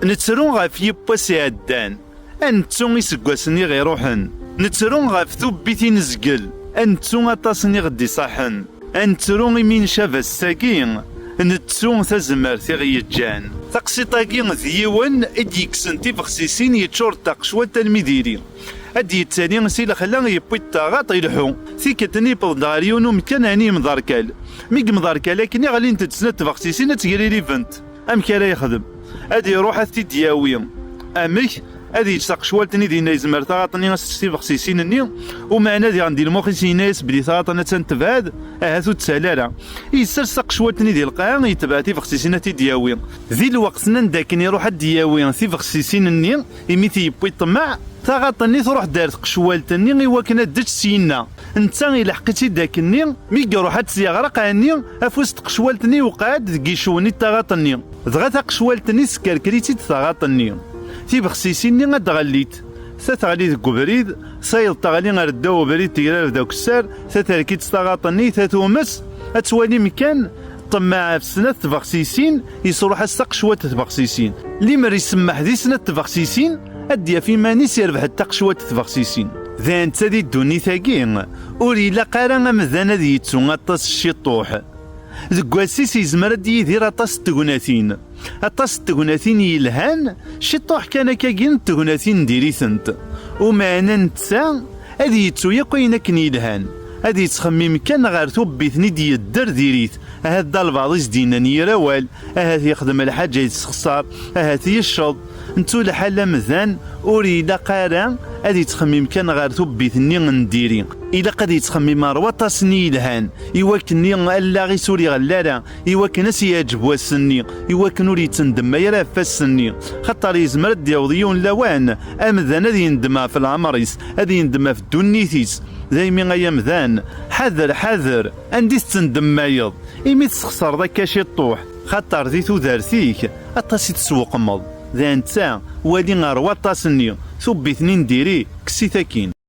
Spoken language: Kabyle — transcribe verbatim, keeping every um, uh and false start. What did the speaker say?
Nettru ɣef yiwwas iɛeddan, ad nettu iseggasen i ɣ-iruḥen. Nettru ɣef tubbit i nezgel, ad nettu aṭas n i ɣ-d-iṣaḥen. Ad nettru imi ncab ass-agi, nettu tazmert i ɣ-yeǧǧan. Taqsiṭ-agi d yiwen i d-yekksen tibexsisin yeččur d taqecwalt almi d iri. Ad d-yettali si lexla yewwi-d taɣaṭ ilḥu. Tikkelt-nni yewweḍ-d ɣer yiwen umkan ɛni yemḍerkal. Mi yemḍerkal akken ɣlint-d snat tbexsisin ad tt-griribent. Amek ara yexdem? Ad iruḥ ad t-id-yawi. Amek? Ad yeǧǧ taqecwalt-nni dinna yezmer taɣaṭ-nni ad s-tečč tibexsisin-nni, umeɛna diɣen di lmux-is yenna-yas belli taɣaṭ-nni attan tebɛed, ahat ur d-tsal ara. Yessers taqecwalt-nni di lqaɛa, yetbeɛ tibexsisin ad t-id-yawi. Di lweqt-nni anda akken iruḥ ad d-yawi tibexsisin-nni, imi t-yewwi ṭṭmeɛ, taɣaṭ-nni truḥ-d ar tqecwalt-nni i wakken ad d-tečč syinna. Netta ilḥeq-itt-id akkenni, mi iruḥ ad tt-yeɣreq ɛni, afus n tqecwalt-nni iwqeɛ-d deg yicewwen i taɣaṭ-nni. Dɣa taqecwalt-nni teskerker-itt-id taɣaṭ-nni. Tibexsisin-nni ad d-ɣellint. Ta teɣli deg ubrid, tayeḍ teɣli ar ddaw ubrid tegrareb d akessar, ta terk-itt taɣaṭ-nni, ta tumes. Ad twalim kan, ṭṭemmeɛ ɣef snat tbexsisin, yesruḥ-as taqecwalt tbexsisin. Limer isemmeḥ di snat tbexsisin, ad d-yaf iman-is irbeḥ-d taqecwalt tbexsisin. D netta di ddunit-agi, ur ilaq ara amdan ad yettu aṭas ciṭuḥ. Deg wass-is yezmer ad d-yidir aṭas n tegnatin. Aṭas n tegnatin yelhan, ciṭuḥ kan akkagi n tegnatin diri-tent. Umeɛna netta ad yettu yakk ayen akken yelhan. Ad yettxemmim kan ɣer tubbit-nni d-yedder diri-t. Ahat d albaɛḍ i s-d-yennan yir awal, ahat yexdem lḥaǧa yessexṣar, ahat yecceḍ. Nettu lḥal amdan ur ilaq ara ad yettxemmim kan ɣer tubbit-nni n diri. Ilaq ad yettxemmim ɣer waṭas-nni yelhan, i wakken allaɣ-is ur iɣelli ara, i wakken ad s-yeɛǧeb wass-nni, i wakken ur yettendemmay ara ɣef wass-nni. Xaṭer yezmer ad d-yaweḍ yiwen lawan, amdan ad yendem ɣef leɛmer-is, ad yendem ɣef ddunit-is. Daymi ay amdan, ḥader, ḥader, anda i tettendemmayeḍ, imi tesxeṣreḍ akka ciṭuḥ, xaṭer di tudert-ik aṭas i tesweqmeḍ. D netta, wali ɣer waṭas-nni, tubbit-nni n diri, kkes-it akkin.